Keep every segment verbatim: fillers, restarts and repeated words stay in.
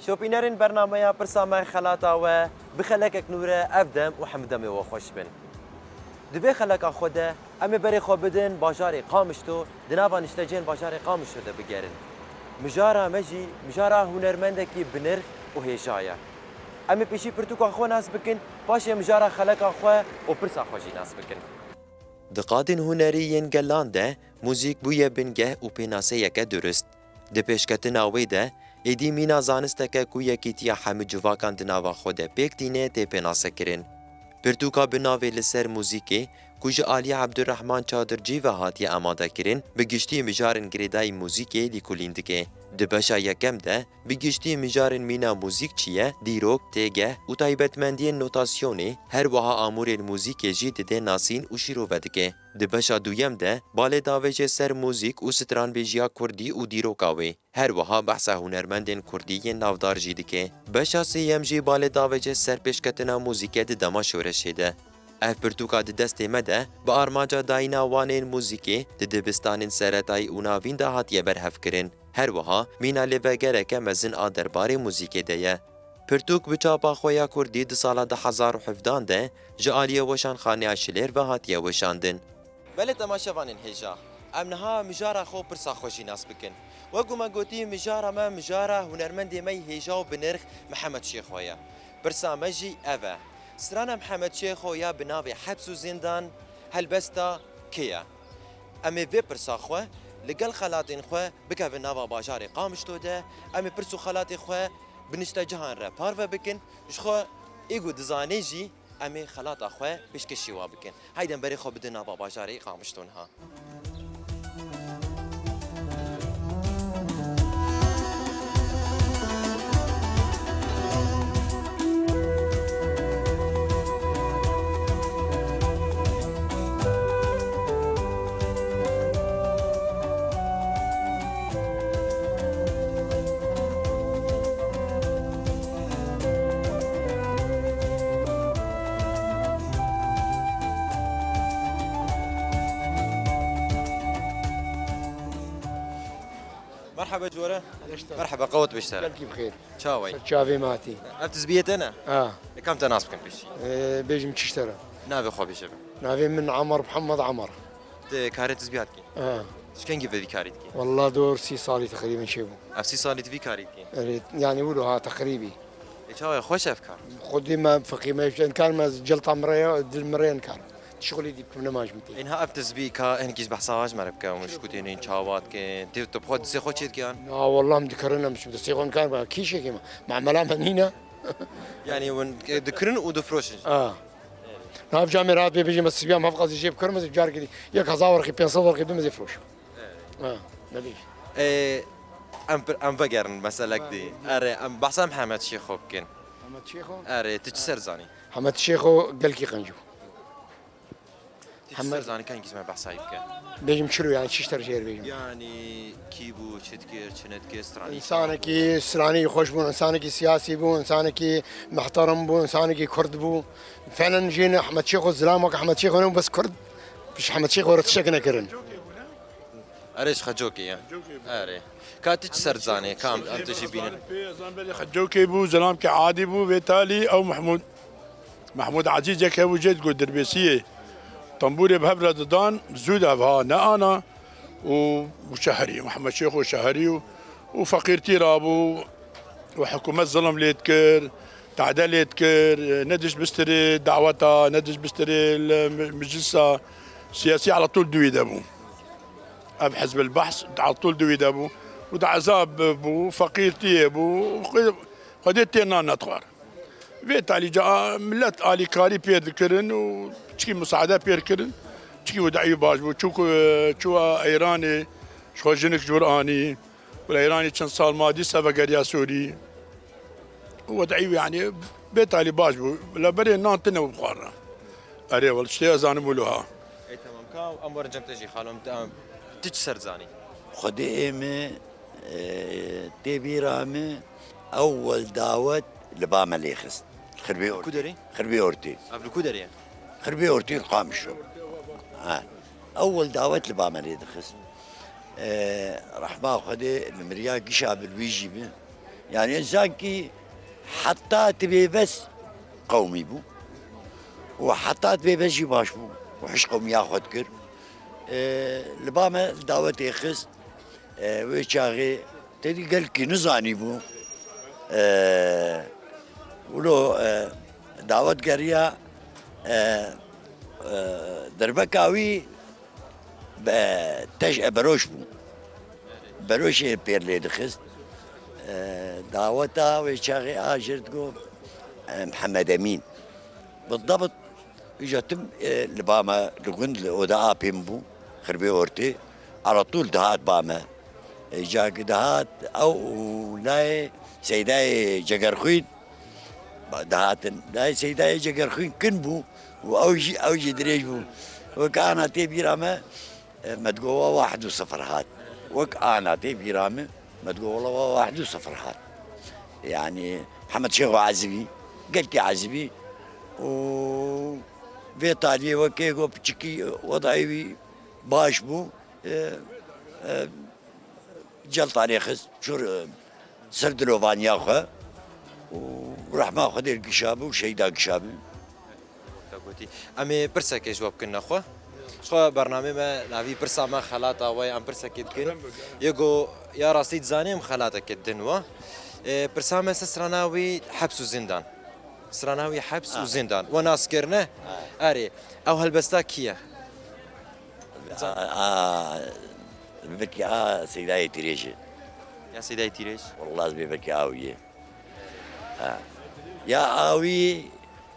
Şopînerên bernameya Pirsa Me Xelata We, bi xelekek nû re ev dem û hemû demê we xweş bin. Di vê xeleka xwe de em ê berê xwe bidin bajarê Qamişlo, di nava niştecihên bajarê Qamişlo de bigerin. Mijara me jî mijara hunermendekî binirx û hêja ye. Em ê pêşî pirtûka xwe nas bikin, paşê mijara xeleka xwe û pirsa xwe jî nas bikin. Di qadên hunerî yên gelan de muzîk bûye bingeh û pênaseyeke durist. Di pêşketina wê de, êdî mîna zanisteke ku yekîtiya hemû civakan di nava xwe de pêk tîne tê pênasekirin. Pirtûka bi navê Li Ser Muzîkê, ku ji aliyê Ebdurrehman Çadircî ve hatiye amadekirin, bi giştî mijarên girêdayî muzîkê lîkolîn dike. Di beşa yekem de, bi giştî mijarên mîna muzîk çi ye, dîrok, têgeh û taybetmendiyên notasyonê, her wiha amûrên muzîkê jî dide nasîn û şîrove dike. Di beşa duyem de, balê davêje ser muzîk û stranbêjiya kurdî û dîroka wê. Her wiha behsa hunermendên kurdî yên navdar jî dike. Beşa sêyem jî balê davêje ser pêşketina muzîkê di dema şoreşê de. Ev pirtûka di destê me de, bi armanca dayîna wanên muzîkê di dibistanên seretayî û navîn de hatiye berhevkirin. Her wiha mîna lêvegereke mezin a derbarê muzîkê de ye. Pirtûk bi çapa xwe ya kurdî di sala du hezar û hevdehan de ji aliyê Weşanxaneya Şilêr ve hatiye weşandin. Belê temaşevanên hêja, em niha mijara xwe û pirsa xwe jî nas bikin. Wek ku me gotî, mijara me mijara hunermendê me yî hêja û binirx Mihemed Şêxo ye. Pirsa me jî ev e. Strana Mihemed Şêxo ya bi navê Heps û Zîndan helbesta kê ye? Em ê vê pirsa xwe li gel xelatên xwe bikevin nava bajarê Qamişlo de, em ê pirs û xelatê xwe bi niştecihan re parve bikin, ji xwe ê ku dizanê jî em ê xelata xwe pêşkêşî wa bikin. Haydi em berê xwe bidin nava bajarê Qamişlo niha. Merhaba ji we re. Merhaba, qewet bişte. Gelkî bi xêr. Çawa yî? Ser çavê me hatî. Ev tizbiyê te ne? Ha. Ê, ka em te nas bikin pêşî. Ee, bêjim çi ji te re? Navê xwe bêje be. Navê min Amar Muhammed Amar. Tu karê tizbiya dikî? Ha. Ji kengî ve vî karî dikî? Wallah dor sî salî teqrîben çêbû. Ev sî salî tu vî karî dikî? Evet, yani wilo ha teqrîbî. Ê, çawa ye, xweş ev kar? Xwedî me feqî me, em karime cilta min re ya, dil min re ya em karim. Şixulê dî bikim nema ji min tê. Ê, niha ev tizbî ka hinekî ji behsa ji me re bike, hûn ji ku tênin çawa dikin, tê tu bi xwe distê xwe çê dikin? Na, wallah em dikarin em ji distê xwe em karin, kîşekê me, mamela me nîne. Yani hûn, e, dikirin û difroşin jî? A. Nav camê rahat bê bêjim, ez tizbiya me hevqazî jê bikirim, ez carkî dî yek hezar werqî, pênc sed werqî bim, ez ê firoşim. Ha, ne bêjî. Ê, em pir-, em vegerin meselek dî. Erê, em behsa Mihemed Şêxo bikin. Mihemed Şêxo? Erê, tu çi ser zanî? Mihemed Şêxo gelkî qenc bû. Tu çi ser zanî, kengî ji me behsa wî bike? Bêjim çilo, yani çi ji te re jê re bêjim? Yani kî bû, çi dikir, çi nedikir, stranî. Însanekî stranî xweş bû, însanekî siyasî bû, însanekî muhterem bû, însanekî kurd bû. Felen jî ne Ehmed Şêxo, zilam wek Ehmed Şêxo ne, bes kurd, piş Ehmed Şêxo re tiştek nekirin. Erê, ji Xecokê ye. Erê. Ka tu çi ser zanê, ka em, em tu jî bînin? Ez zanî belê Xecokê bû, zilamkî adî bû, vê talî ew Mehmûd. Mehmûd Ezîz yek hebû jê digot Dirbêsiyê. Tembûrê bi hev re didan, zû de ev ha ne ana û, û şeherî, Mehmed Şêxo şeherî û, û feqîrtî rabû. û hikûmet zilm lê dikir, tade lê dikir, ne diş bistirê daweta, ne diş bistirê li mi-, meclisa siyasî ala tûl dûyê de bû. Ev Hizbil Behs ala tûl dûyê de bû û di ezab bû, feqîrtiyê bû, Xwedê, Xwedê tê nan nedixwar. Vê talî ca millet alîkarî pê dikirin û çikî musaade pê dikirin, çikî wedî baş bû. Çû ku, çûwa Eyranê, ji xwe jinik ji wir anî. Wila Îranî çend sal ma dîsa vegeriya Sûrî. Û wedî wî, yanî, bê talî baş bû. Wila berê nan tune bû bixwarina. Erê, wela tiştê ez zanim wilo ha. Ê, temam. Ka em werin cem te jî, xalo, em, em, tu çi ser zanî? Xwedê ê min, e, tê bîra min ewwel dawet li ba me lê xist. Xirbê Ortê. Ku derê? Xirbê Ortê. Ev li ku derê ye? Xirbê Ortê Qamişlo. Ha. Ewwel dawet li ba me lê dixist. Ee, rehma Xwedê li miriya gişa bi wî jî bi. Yani însan kî heta dibê bes qewmî bû û heta dibê bes jî baş bû û hiş qewmiya xwe dikir. E, li ba me dawetê xist, e, wê çaxê têdî gelkî nizanî bû. E, wilo, e, dawet geriya, e, e, derbeka wî be-, tej e beroş bû. Beroşê pêr lê dixist. E, daweta wê çaxê a jê re digot, e, Mihemed Emîn. Bidebit îja tim, e, li ba me li gund li oda apê min bû, Xirbê Ortê. Alatûl dihat ba me. Îja ki dihat ew û layê Seydayê Cegerxwîn dihatin. Layê Seydayê Cegerxwîn kin bû û ew jî, ew jî dirêj bû. Wek ana tê bîra me, e, me digot wa wahid û sifir hat. Wek ana tê bîra me, me digot wala wa wahid û sifir hat. Yani Mihemed Şêxo ezibî, gelkî ezibî û vê taliyê wekê got piçikî wedayê wî baş bû. E, e, Celtanê xist, çû, e, ser dilovaniya xwe û rehma Xwedê li gişa bû, şehîda gişa bû. Te gotî. Em ê pirsekê ji we bikin nexwe. Ji xwe bernamê me navî pirsa me xelata we, em pirsekê dikin. Yê go ya rastî dizanê em xelatekê din we. E, pirsa me ser strana wî heps û zîndan. Strana wî heps û Ha. zîndan. We nas kirine? Ha. Erê. Ew helbesta kî ye? A, a, belkî a Seydayê Tîrêj e. Ya Seydayê Tîrêj? Wallah ez bê belkî a wî ye. Ha. Ya a wî,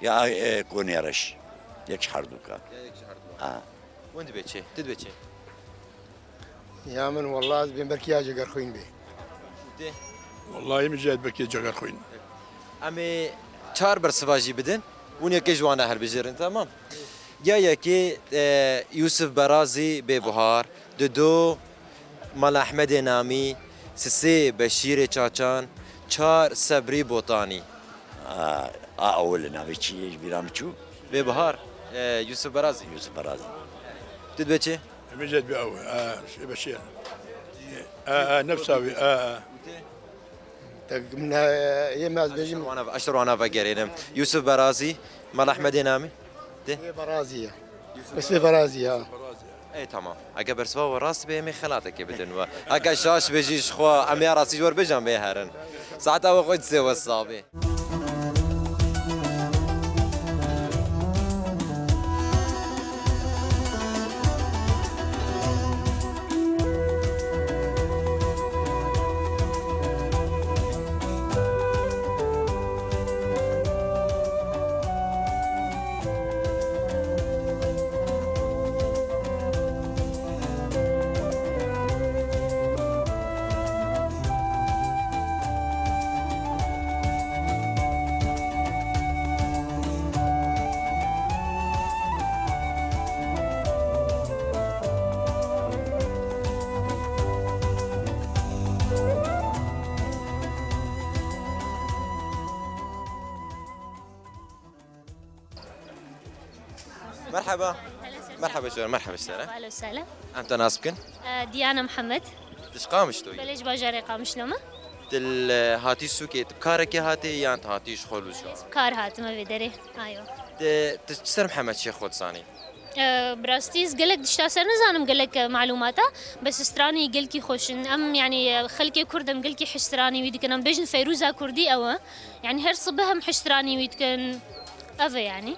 ya, e, Konê Reş. Yek ji herduka. Ya yek ji herduka. Ha. Hûn dibê çi? Tu dibê çi? Ya min wallah ez bê belkî ya Cegerxwîn bê. Tê? Wallahî min jî ez belkî Cegerxwîn. Em ê çar bersiva jî bidin. Hûn yekê ji wan re hilbijêrin, temam? Ya yekê, e, Yûsif Berazî, Bêbuhar, didu Mala Ehmedê Namî, sisê Beşîrê Çaçan, çar Sebrî Botanî. A, a ewil navê çi ye ji bîra min çû? Bêbuhar, e, Yûsif Berazî. Yûsif Berazî. Tu dibê çi? Em ê jî dibê ew, e, şey Beşîr. E, e, nefsa wî, e, e. Tek min, e, yê me ez bêjim. Wana, eşter wana vegerênim. Yûsif Berazî, Mala Ehmedê Namî. De? Yê Berazî ye. Yûsif Berazî ya. Ey, tamam. Eger bersiva we rast be, em ê xelatekê bidin we. Heke şaş be jî ji xwe, em ê ya rastî ji we re bêjin, em ê herin. Saeta we xweş, destê we sax be. Merhaba. Merhaba, şer, merhaba, şer. Ahlen we sehlen. Em te nas bikin? Ee, Diana Muhammed. Tu ji Qamişlo yî? Belê, ji bajarê Qamişlo me. Tu li hatî sûkê, tu bi karekê hatî yan tu hatî ji xwe lûca? Bi kar hatime vê derê. Ayo. Tu, tu çi ser Mihemed Şêxo dizanî? Ee, bi rastî ez gelek tişta ser nizanim, gelek, e, malûmata. Bes stranî gelkî xweş in. Em, yanî, e, xelkê Kurd em gelkî hişt stranî wî dikin. Em bêjin Feyrûza Kurdî ew e. Yanî her sibih em hişt stranî wî dikin. Ev e yanî.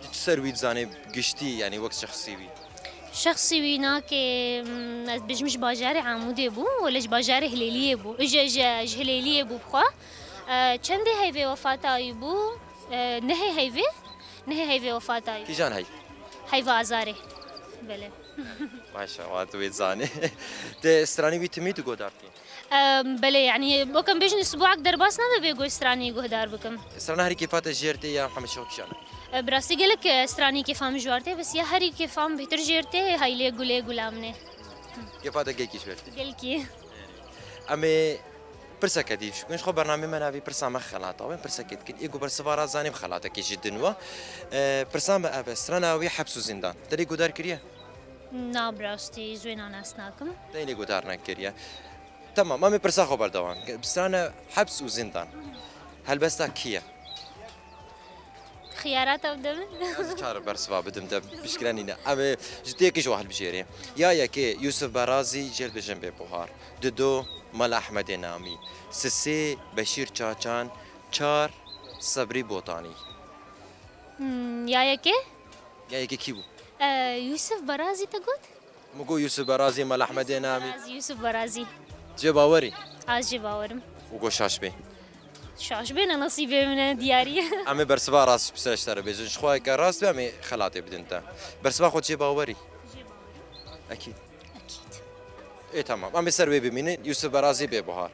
Tu çi ser wî dizanî giştî, yanî wek şexsî wî? Şexsî wî nake, mm, ez dibêjim ji bajarê Amûdê bû, wele ji bajarê Hilêliyê bû. Ji, ji, ji Hilêliyê bû bi xwe. E, çendê heyvê wefata wî bû? E, nehê heyvê? Nehê heyvê wefata wî bû. Kîjan heyv? Heyva Azarê. Belê. Maşallah, tu wê zanî. Te stranî wî timî tu guhdar kî? Em, belê, yanî, wek em bêjin, isbuak derbas nabe bê ku stranî guhdar bikim. Strana herî kêfa te jêr tê ya Mihemed Şêxo kîjan e? E, bi rastî gelek, e, stranî kêfa min ji war tê, bes ya herî kêfa min bêhtir jêr tê, Heylê Gulê Gula Min e. Kêfa te gelkî ji ber tê. Gelkî. Em ê pirseke dî bikin. Ji xwe bernamê me navê Pirsa Me Xelata. Wê pirsekê dikin. Ê ku bersiva rast zanî bi xelatekê jî din we. E, pirsa me ev e. Strana wî heps û zîndan. Te lê guhdar kiriye? Na, bi rastî, ez wê nas nakim. Te lê guhdar nekiriye. Tamam, em ê pirsa xwe berdewam bikin. Bi strana heps û zindan. Helbesta kî ye? Xiyarata bide min. Ez çar bersiva bidim te pişkire nîne. Em ê ji têkî ji we hilbijêrê. Ya yekê Yusuf Berazî jê dibêjin Bêbuhar. Dido Mela Ehmedê Namî. Sisê Beşîr Çaçan. Çar Sebrî Botanî. Hmm, ya yekê? Ya yekê kî bû? Ee, Yusuf Barazî te got? Min got Yusuf Barazî, Mela Ehmedê Namî. Barazî, Yusuf Barazî. Cê bawerî? Az jê bawerim. Û got şaş bê. Şaş bê ne nasîbê min e, diyarî. Em ê bersiva rast bi ser ji te re bêjin. Ji xwe heke rast be, em ê xelatê bidin te. Bersiva xwe cê bawerî? Jê bawerim. Ekîd. Ekîd. Ê, tamam. Em ê ser wê bimînin. Yusuf Berazî Bêbuhar.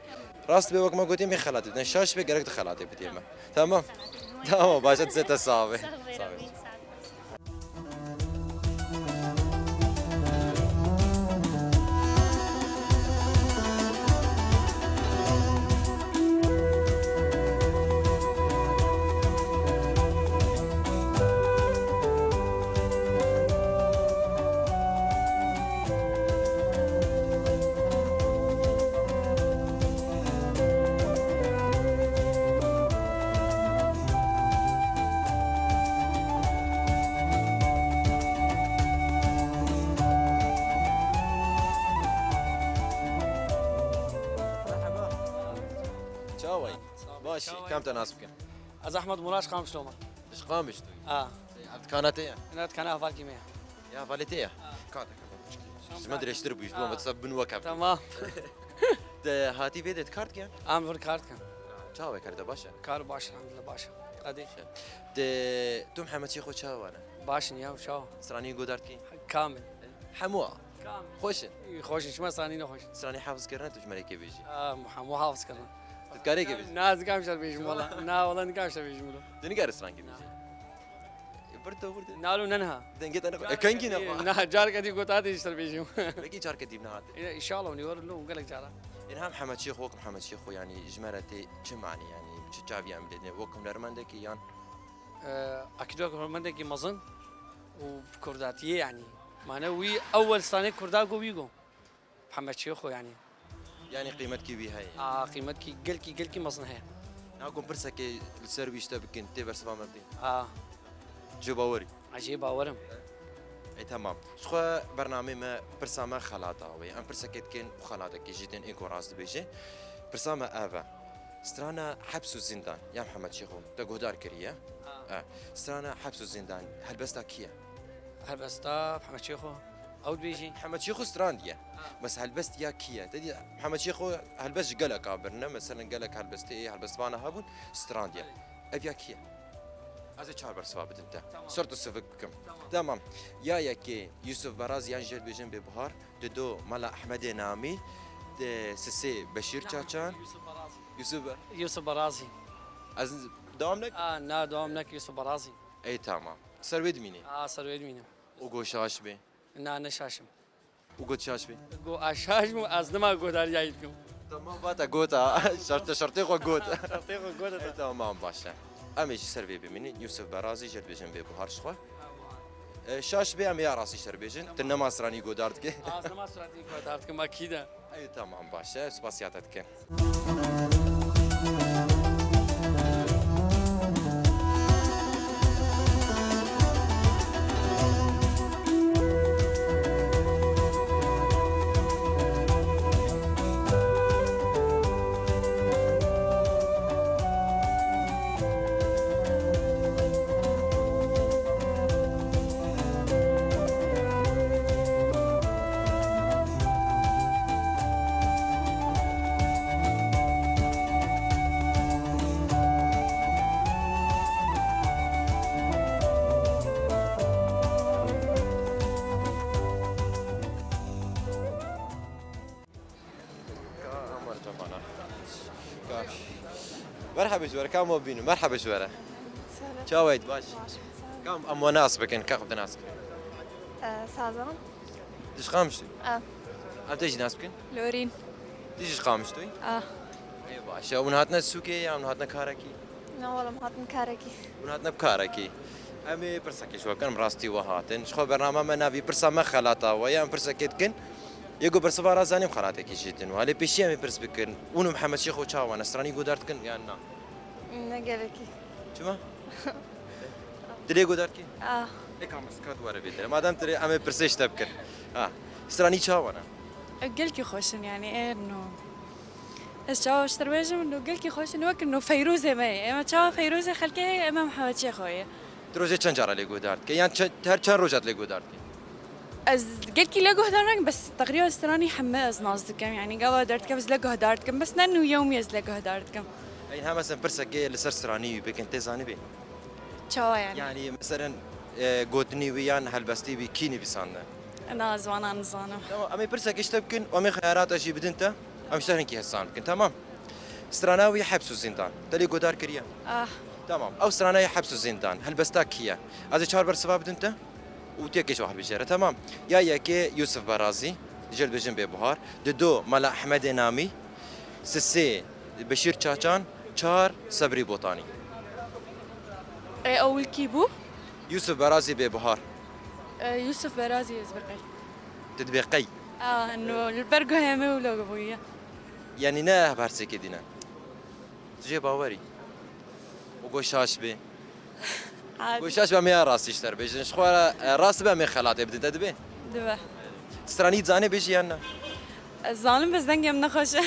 Rast be, wek me gotî, em ê xelatê bidin. Şaş be, gerek tu xelatê bidî me. Tamam? Tamam, başa dizê te sax be. Sax be, Sax be. Remî, sax be. Merhaba. Çawa yî? Baş î, çawa yî? Kam te nas bikin? Ez Ehmed Muraş Qamişlo me. Ji Qamişlo yî? Ha. Ev dikana te ye? Ne, dikana hevalkî me ye. Ya hevalê te ye? Ha. Ka te ka. Ji me dirêjtir bû, ji bo me disa bin wek ev. Tamam. Te hatî vê de kar dikin? Em vir kar dikin. Çawa kar te baş e? Kar baş, elhamdülillah baş e. Hadi. Te tu Mehemedçî xwe çawa ne? Baş in ya, çawa? Stranî godar dikî? Kamil. Hemû a? Kamil. Xweş in? Xweş in, çima stranî ne xweş in? Stranî hafiz kirine tu ji me re kê bêjî? Ah, hemû hafiz kirine. Tu dikarê kê bêjî? Na, ez nikam şer bêjim wala. Na, wala nikam şer bêjim wilo. Tu nikarî strankî bêjî? Birdo, birdo. Nalo nenha. Dengê te nexwe. E, kengî nexwe. Na, carke dî gota dî ji te bêjim. Belkî carke dî nehate. E, înşallah, hûn ê werin lo gelek cara. Ên hem Mehemedçî xwe, wek Mehemedçî xwe, yanî ji me re tê çi manî, yanî çi çavî em didin, wek hunermendekî yan? E, akîd wek hunermendekî mezin û bi kurdatiyê, yanî. Mane wî ewel stranê kurda got wî got. Hemedçî xwe yanî. Yanî qîmetkî wî heye. A, qîmetkî gelkî, gelkî mezin heye. Nakum pirsekê li ser wî ji te bikin, tê bersiva me bidî. A. Cê bawerî. A, jê bawerim. Ê, temam. Ji xwe bernameyê me pirsa me xelata wê. Em pirsekê dikin û xelatekê jî din ê ku rast dibêje. Pirsa me ev e. Strana heps û zindan ya Mehemedçî xwe. Te guhdar kiriye. A. E. Strana heps û zindan helbesta kî ye? Helbesta Mehemedçî xwe. Ew dibêjî. Mehemedçî xwe strandiye. Ha. Bes helbest ya kî ye? Te dî Mehemedçî xwe helbest ji geleka birine. Mesela gelek helbestê, helbestvana hebûn, strandiye. Belê. Ev ya kî ye? Ez ê çar bersiva bidim te. Tamam. Sert û sivik bikim. Tamam. Tamam. Ya yekê Yusuf Barazî yan jê dibêjin Bêbuhar, dido Mela Ehmedê Namî, di sisê Beşîr Çaçan. Yusuf Barazî. Yusuf Be- Yusuf Barazî. Ez dewam nek? A, na, dewam nek Yusuf Barazî. Ey, tamam. Ser wê dimînî? A, ser wê dimînim. Û got şaş bê? Na, ne şaş im. Û got şaş bê? Got a şaş bû, ez nima guhdarî yayî dikim. Tamam, va te got a. Şert-, şertê xwe got. Şertê xwe got. E, tamam, baş e. Em ê ji ser vê bimînin. Yusuf Berazî jê dibêjin Bêbuhar ji xwe. E, şaş bê, em ê ya rastî ji te re bêjin. Tamam. Tu nema stranî guhdar dikî. Ez nema stranî guhdar dikim, akîd e. Ey, tamam, baş e. Spasiya te dikin. Merhaba ji we re, ka em we bînin? Merhaba ji we re. Selam. Çawa yî, baş? Baş, sağ ol. Kam em we nas bikin, ka xwe nas bikin? Ee, Sazan. Tu ji Qamişlo yî? Ah. Em te jî nas bikin? Lorîn. Tu jî ji Qamişlo yî? Ah. Ê, baş e. Hûn hatine sûkê ya hûn hatine karekî? Ne, wala em hatin karekî. Hûn hatine bi karekî. Em ê pirsekê ji we bikin, em rastî we hatin. Ji xwe bernama me navî pirsa me xelata we ye, em pirsekê dikin. Yê ku bersiva rast zanîm xelatekî jî din wa. Lê pêşî em ê pirs bikin. Hûn û Mihemed Şêxo çawa ne? Stranî guhdar dikin yan na? Ne gelekî. Çima? Dilê guhdar kî? Ah. Ê ka min skat were bêtir. Madem tu rê em ê pirsê ji te bikin. Ha. Stranî çawa ne? Ew gelkî xweş in yani, ê no. Ez çawa ji te bêjim, no gelkî xweş in, wek no Feyrûzê me ye. Ema çawa Feyrûzê xelkê heye, ema Mihemed Şêxo ye. Tu rojê çend cara lê guhdar dike? Yan çe-, her çend roja tu lê guhdar dike? Ez gelkî lê guhdar nakim, bes teqrîben stranî heme ez nas dikim. Yani gava derdikeve ez lê guhdar dikim. Bes ne nû yewmî ez lê guhdar dikim. Eyn ha mesela pirsekê li ser stranî wî bikin, tê zanîbê? Çawa yani? Yani mesela, e, gotinî wî yan helbestî wî kî nivîsandine? Na, ez wana nizanim. Tamam, em ê pirsekê ji te bikin, em ê xeyarata jî bidin te. Em ji te hinkî hestan bikin, tamam? Strana wî Heps û Zîndan. Te lê guhdar kiriye? Ah. Tamam. Ew strana ye Heps û Zîndan. Helbesta kî ye? Ez ê çar bersiva bidin te û tu yekê ji wan hilbijêre, tamam? Ya yekê Yûsif Berazî, jê dibêjin Bêbuhar. Dido Mela Ehmedê Namî. Sisê Beşîr Çaçan. Çar Sebrî Botanî. Ê, ewil kî bû? Yûsif Berazî Bêbuhar. Ê, Yûsif Berazî ez bê qey. Tu dibê qey? Ah, no, li ber guhê me wilo bûye. Yanî ne her sekê dîne. Tu jê bawer î? Û go şaş bê. Adî. Go şaş be, em ê ya rastî ji te re bêjin. Ji xwe re, e, rast be, em ê xelatê bidin te, dibe? Dibe. Stranî zanê bêjî yan na? Ez zanim, bes dengê min nexweş e.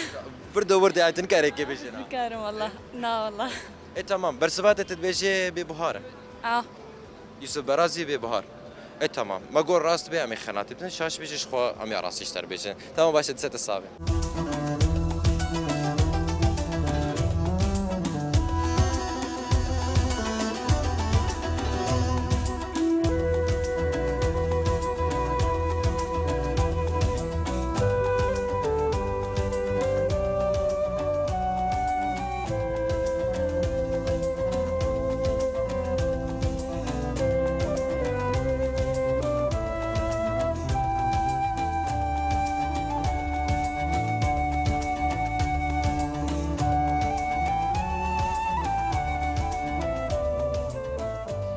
Vir do wir de, em tu nikarê kê bêjin ha? Nikarim wallah. Na wallah. E, tamam. Bersiva te tu dibêjê Bêbuhar e. Ah. Yûsif Berazî Bêbuhar. E, tamam. Me got rast bê, em ê xelatê bidin. Şaş bêjî, ji xwe em ê ya rastî ji te re bêjin. Tamam, baş e, dise te sax be.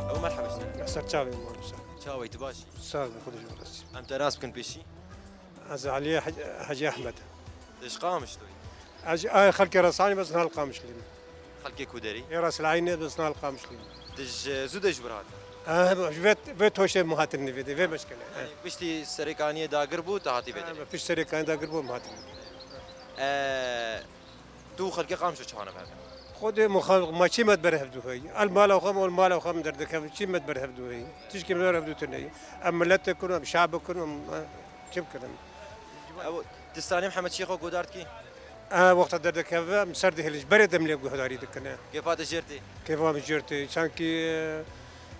Ew merheba ji te. Ser çavê malum ser. Çawa yî, tu baş î? Sağ ol, Xwedê ji we razî. Em te nas bikin pêşî? Ez Eliyê Hec-, Hecî Ehmed. Tu ji Qamişlo yî? Ez ji, ay, xelkê Resanî, bes niha li Qamişlî me. Xelkê ku derî? Ê Resileyî ne, bes niha li Qamişlî me. Tu ji zû de ji wir hatî? Eh, ji vê, vê toşê min hatin nivê de, vê meşkelê. Yanî piştî Serêkaniyê dagir bû, tu hatî vê derê? Eh, pişt Serêkaniyê dagir bû, min hatin nivê. Eh, Tu û xelkê Qamişlo çawa ne bi hev? Xwedê min xwe, ma çi me di ber hevdû heyî? El mala xwe, ol mala xwe min derdikevin, çi me di ber hevdû heyî? Tişkî min ber hevdû tune ye. Em miletek in, em şabek in, em, eh, çi bikin em? Ew, tu stranê Mihemed Şêxo guhdar dikî? Eh, wexta derdikeve, em ser dihêlin, ji berê de em lê guhdarî dikine. Kêfa te jêr tê? Kêfa min jêr tê. Çankî, eh,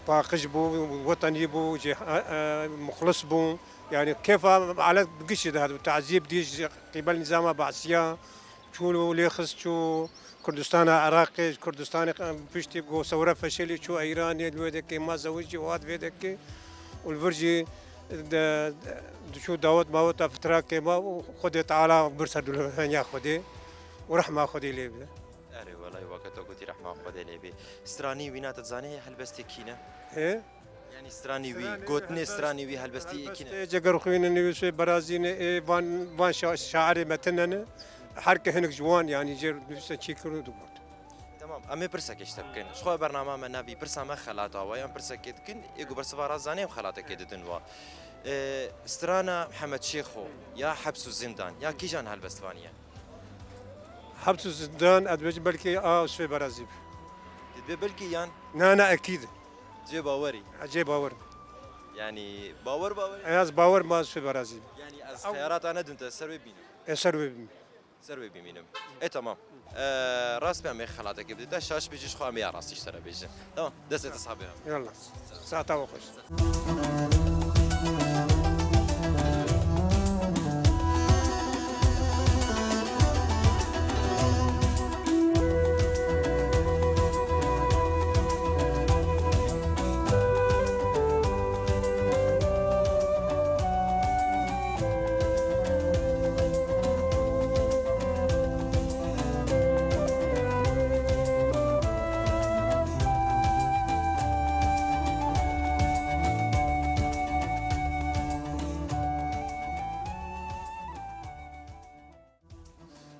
paqij bû, wetenî bû, jê, eh, eh, muxlis bû. Yani kêfa alet bi gişî de hat, tazî bi dî ji qîbel nîzama Basiya. Çû lê xist çû Kurdistana Iraqê, ji Kurdistanê, em, piştî ku sewre feşelî çû Îranê, li wê dekê ma zewicî û hat vê dekê û li vir jî de, de, diçû dawet maweta fitrakê ma û Xwedê Teala bir ser dûlhenya Xwedê û rehma Xwedê lê bide. Erê, welay, weke to gotî, rehma Xwedê lê bê. Stranî wîna te dizanî helbestê kî ne? Hê? Yanî stranî wî, stranî, gotinê helbest-, stranî wî, helbestî ê kî ne? Helbestê Cegerxwîn in, nivîsê Berazî ne, ê van, van şa-, şairê me tune ne. Her ke hinek ji wan, yanî jê nivîse çî kirin û digot. Tamam, em ê pirsekê ji te bikin. Ji xwe bernama me navî pirsa me xelata we, yan pirsekê dikin, ê ku bersiva rast zanê em xelatekê didin we. Ê, strana Mihemed Şêxo ya Heps û Zindan ya kîjan helbestvanî ye? Heps û Zindan, ez dibêjim belkî a Yûsifê Berazî be. Tu dibê belkî yan? Na, na, ekîd. Cê bawerî. Ez cê bawer. Yanî bawer bawerî? Ez bawer ma Yûsifê Berazî. Yanî ez xeyarata nedim te, ser wê bînim. Ez ser wê bînim. Ser wê bimînim. E, tamam. E, rast be, em ê xelatekê bidî te, şaş bêjî, ji xwe em ê ya rastî ji te re bêjin. Tamam. Destê te sax be. Yallah. Saeta we xweş.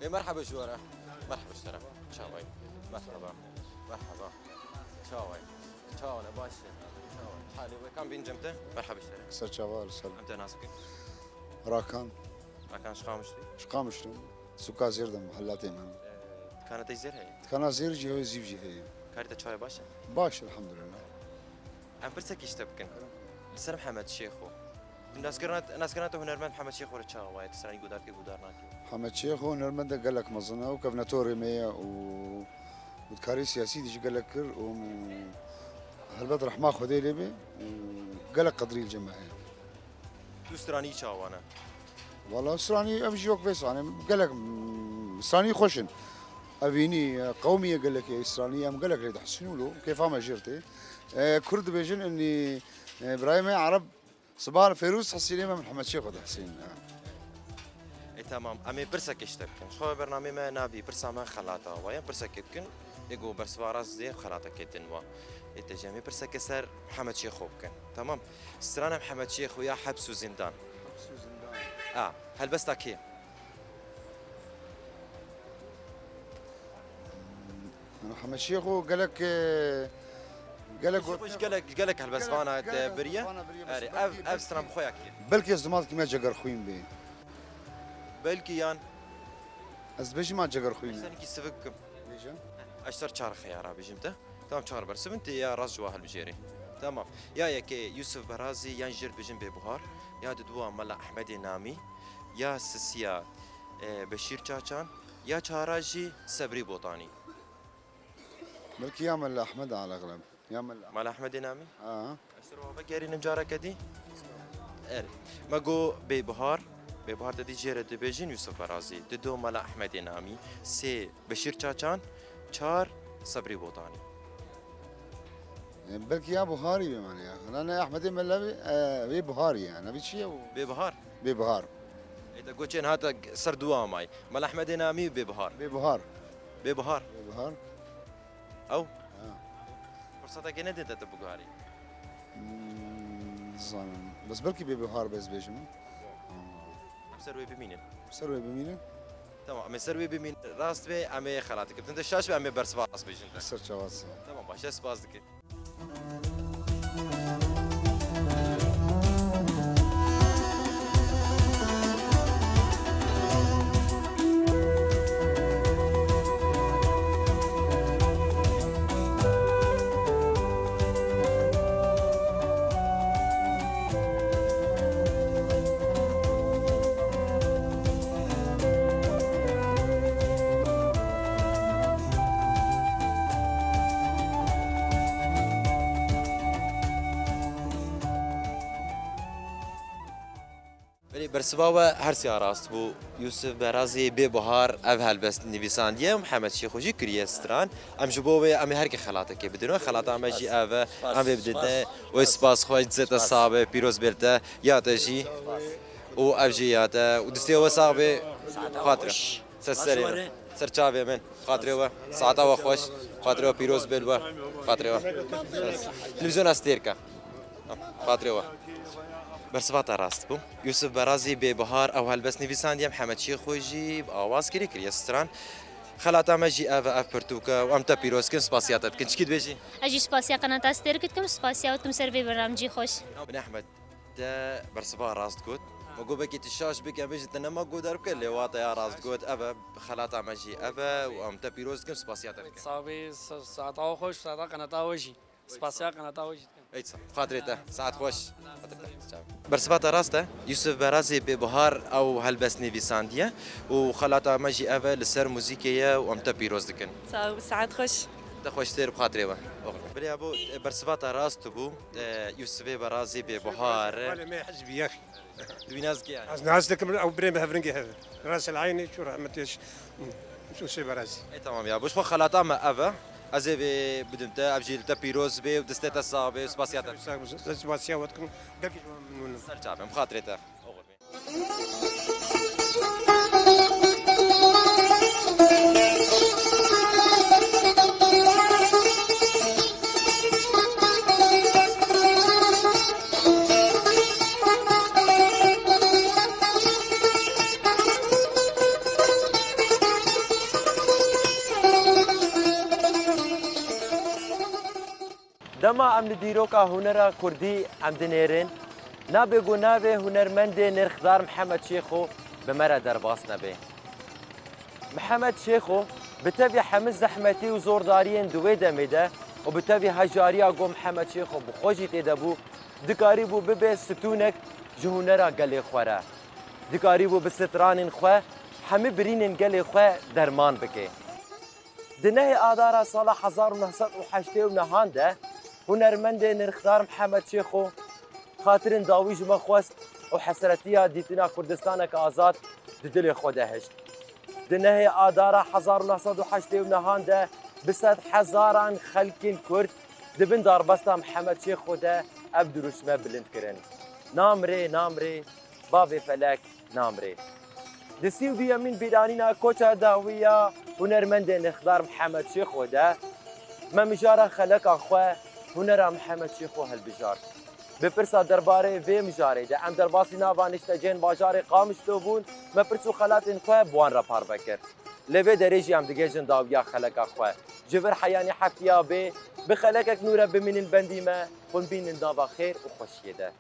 Ê, merheba ji we re. Merheba ji te re. Çawa yî? Merheba. Merheba. Çawa yî? Çawa ne, baş e? Çawa yî? Halê we, kam bîn cem te? Merheba ji te re. Ser çava, li ser. Em te nas bikin. Rakan. Rakan ji Qamişlo? Ji Qamişlo. Sûka Zêr de, mihelatê me. Ee, dikana te zêr heye? Dikana zêr jî heye, zîv jî heye. Karê te çawa ye, baş e? Baş, elhamdulillah. Em pirsekî ji te bikin. Li ser Mihemed Şêxo. Naskirina, naskirina te hunermend Mihemed Şêxo re çawa ye? Tu stranî guhdar dikî, guhdar nakî? Mihemed Şêxo hunermendek gelek mezin e û kevnetorê me ye û godarkarê siyasî de jî gelek kir û helbet rehma Xwedê lê be û gelek qedirî li cem me heye. Tu stranî çawa ne? Wala stranî ev jî wek vê stranê gelek, mm, stranî xweş in. Evînî, e, qewmî ye gelekê stranî, em gelek lê dihesîn û lo kêfa me jê re tê. E, Kurd dibêjin, inî, e, birayê me Ereb, siba Fêrûz hesînê me, min Mihemed Şêxo dihesîn. E, tamam. Em ê pirsekê ji te bikin. Ji xwe bernameyê me navî pirsa me xelata wa ye. Pirsekê bikin. Ê ku bersiva rast dê xelatekê din wa. Ê te jî em ê pirsekê ser Mihemed Şêxo bikin. Tamam. Strana Mihemed Şêxo ya Heps û Zindan. Heps û Zindan. A, helbesta kê? Mihemed Şêxo gelek, e, gelek Şêxo ji gelek, ji gelek helbestvana te biriye. Erê, ev, ev stran bi xwe ya kê? Belkî ez dima dikî me Cegerxwîn bê. Belkî yan? Ez dibêjim ma Cegerxwîn. Ez tenekî sivik bikim. Bêje. Ez ser çar xeyara bêjim te. Tamam, çar bersiv in, tê ya rast ji wa hilbijêrê. Tamam. Ya yekê Yûsif Berazî, yan jê re dibêjin Bêbuhar, ya didûa Mela Ehmedê Namî, ya sisiya, e, Beşîr Çaçan, ya çara jî Sebrî Botanî. Belkî ya Mela Ehmed a, elegleb. Ya Mela. Mela Ehmedê Namî? Ha. Ez ser wa vegerînim careke dî. Erê. Me got Bêbuhar. Bêbuhar te dî jê re dibêjin Yûsif Berazî. Dido Mela Ehmedê Namî. Sê Beşîr Çaçan, çar Sebrî Botanî. E, belkî ya Buharî be mane ya. Na, ne, Ehmedê Mela be, e, wê Buharî ye. Nevî çi ye û? Bêbuhar. Bêbuhar. Ê te goçên hate ser dû amay. Mela Ehmedê Namî û Bêbuhar. Bêbuhar. Bêbuhar. Bêbuhar. Ew? Ha. Firsetekê nedin te tu biguherî? Hmm, nizanim. Bes belkî Bêbuhar be ez bêjim. Ha. Em ser wê bimînin. Ser wê bimînin? Tamam, em ê ser wê bimînin. Rast be, em ê xelatê bikin. Tu şaş be, em ê bersiva rast bêjin te. Ser çawa. Tamam, baş e, spas dikim. Belê, bersiva we her siya rast bû. Yûsif Berazî Bêbuhar ev helbest nivîsandiye, Mihemed Şêxo jî kiriye stran. Em ji bo wê em ê herkê xelatekê bidin. Xelata me jî ev e. Em vê bidin te. Wê spas xweş, dizê te sax be, pîroz bê li te. Ya te jî. Û ev jî ya te. Û distê we sax be. Xatir. Ser serê min. Ser çavê min. Xatirê we. Saeta we xweş. Xatirê we pîroz bê li we. Xatirê we. Televîzyona Stêrka. Xatirê we. Bersiva te rast bû. Yûsif Berazî Bêbuhar ew helbest nivîsandiye, Mihemed Şêxo jî bi awaz kirî kiriye stran. Xelata me jî ev e, ev pirtûk e û em te pîroz dikin, spasiya te dikin. Çikî dibêjî? Ez jî spasiya qenata Stêrk dikim, spasiya we dikim ser vê bernamecî xweş. Bin Ehmed. Te bersiva rast got. Me got belkî tu şaş bike, em bêjin te nema guhdar bike, lê wa te ya rast got. Ev e, xelata me jî ev e û em te pîroz dikin, spasiya te dikin. Sax bî, sa-, saeta we xweş, saeta qenata we jî. Spasiya qenata we jî dikim. Ey, sa-, xatirê te, saet xweş. Bersiva te rast e. Yûsif Berazê Bêbuhar ew helbest nivîsandiye û xelata me jî ev e, li ser muzîkê ye û em te pîroz dikin. Sax bî, saet xweş. Te xweştir bi xatirê we. Oxir. Belê ya bo, e, bersiva te rast bû. E, Yûsifê Berazî Bêbuhar. Wele me hizbî yek. Tu wî nas dikî yani? Ez nas dikim, ew birê me hevringê hev. Rast el aynî, çû rehmetê ş-, Yûsifê Berazî. E, tamam ya. Boş xwe xelata me ev e. Ez ê vê bidim te, ev jî li te pîroz bê û distê te sax bê, spasiya te. Sağ ol, spasiya we dikim. Gelkî ji we memnûn im. Ser çavê min, bi xatirê te. Oxir bê. Dema em li dîroka hunera kurdî em dinêrin, nabe ku navê hunermendê nirxdar Mihemed Şêxo bi me re derbas nebe. Mihemed Şêxo bi tevî hemî zehmetî û zordariyên di wê demê de û bi tevî hejariya ku Mihemed Şêxo bi xwe jî tê de bû, dikarîbû bibe stûnek ji hunera gelê xwe re. Dikarîbû bi stranên xwe hemî birînên gelê xwe derman bike. Di nehê Adara sala hezar û neh sed û heştê û nehan de hunermendê nirxdar Mihemed Şêxo xatirên dawî ji me xwest û hesretiya dîtina Kurdistaneke azad di dilê xwe de hişt. Di nehê Adara hezar û neh sed û heştê û nehan de bi sed hezaran xelkên Kurd di bin darbesta Mihemed Şêxo de ev dirûşme bilind kirin: Namrê, namrê, bavê felek, namrê. Di sî û duyemîn bîranîna koça dawî ya hunermendê nirxdar Mihemed Şêxo de me mijara xeleka xwe, hunera Mihemed Şêxo hilbijart. Bi pirsa derbarê vê mijarê de em derbasî nava niştecihên bajarê Qamişlo bûn, me pirs û xelatên xwe bi wan re parve kir. Lê vê derê jî em digihêjin dawiya xeleka xwe. Ji vir heyanî heftiya bê, bi xelekek nû re bimînin bendî me, hûn bînin nava xêr û xweşiyê de.